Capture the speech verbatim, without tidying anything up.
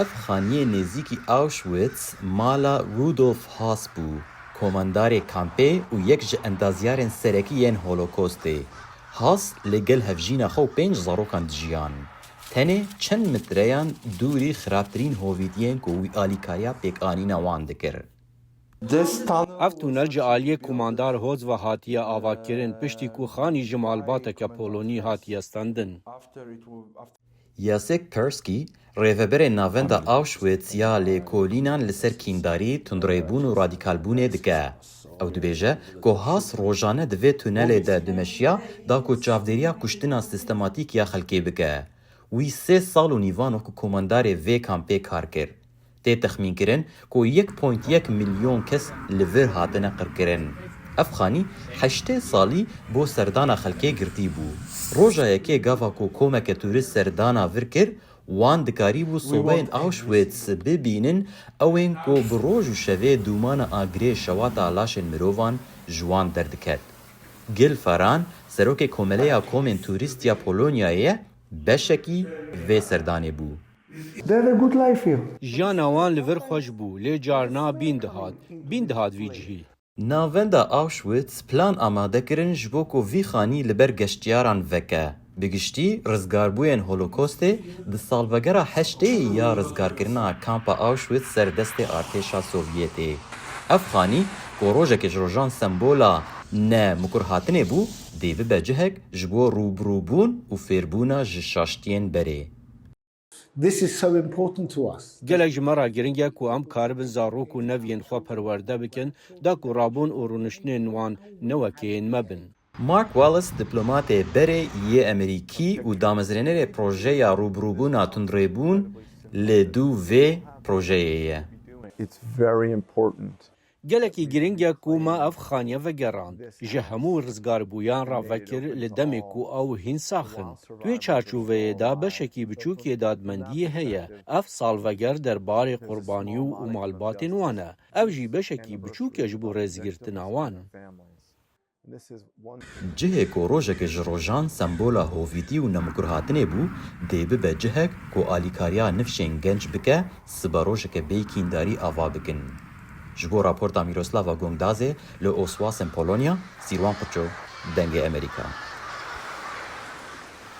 Ev xaniyê nêzîkî Auschwitz mala Rudolf Haas bû, komandarê kampê û yek ji endazyarên serekî yên Holokostê. Haas li gel hevjîna xwe û pênc zarokan dijiyan. Tenê çend metreyan dûrî xirabtirîn hovîtiyên ku wî alîkariya pêkanîna wan dikir. Ev tunel ji aliyê Komandar Haas ve hatiye avakirin, piştî ku Xanî ji malbateke Polonî hatiye stendin. Jacek Perski, rêveberê Navenda Auschwitz ya lêkolînan li ser kîndarî, tundrêbûn û radîkalbûnê dike. Ew dibêje ku Haas rojane di vê tunelê de dimeşiya da ku çavdêriya kuştina sistematîk ya xelkê bike. Wî sê sal û nîvan wekî komandarê vê kampê kar kir. Tê texmînkirin ku yek point yek milyon kes li vir hatine qirkirin. Ev xanî heştê salî bo serdana xelkê girtî bû. Roja yekê gava ku komeke turist serdana vir kir, wan dikarîbû sobeyên Auschwitz bibînin, ew ên ku bi roj û şevê dûmana agirê şewata laşên mirovan ji wan derdiket. Gil Faran, serokê Komeleya Komên Turîst ya Polonyayê ye, beşekî vê serdanê bû. They had a good life here. Jiyana wan li vir xweş bû, lê carna bîn dihat. Bîn dihat vî cihî. Navenda Auschwitz plan amade kirin ji bo ku vî xanî li ber geştiyaran veke. Bi giştî, rizgarbûyên Holokostê di salvegera heştê ya rizgarkirina kampa Auschwitz ser destê artêşa Sovyetê. Ev xanî, ku rojekê ji rojan sembola ne mikurhatinê bû, dê bibe cihek ji bo rûbirûbûn û fêrbûna ji şaştiyên berê. This is so important to us. Gelek ji me re giring e ku em karibin zarok û neviyên xwe perwerde bikin, da ku rabûn û rûniştinên wan ne wekê yên me bin. Mark Wallace, diplomatê berê yê Amerîkî û damezrênerê projeya rûbirûbûna tundrêbûn li dû vê projeyê ye. It's very important. Gelekî giring e ku me ev xaniye vegerand. Ji hemû rizgarbûyan re vekir li demê ku ew hîn sax in. Di wê çarçoveyê de beşekî biçûk yê dadmendiyê heye. Ev salveger derbarê qurbanî û malbatên wan e. Ev jî beşekî biçûk e ji bo rêzgirtina wan. Cihê ku rojekê ji rojan sembola hovîtî û nemikurhatinê bû, dê bibe cihek ku alîkariya nifşên genc bike, sibe rojeke bêyî kîndarî ava bikin. Ji bo raporta Miroslava Gongdazê li Oswasem, Polonya, Sîrwan Qurço, Dengê Amerîka.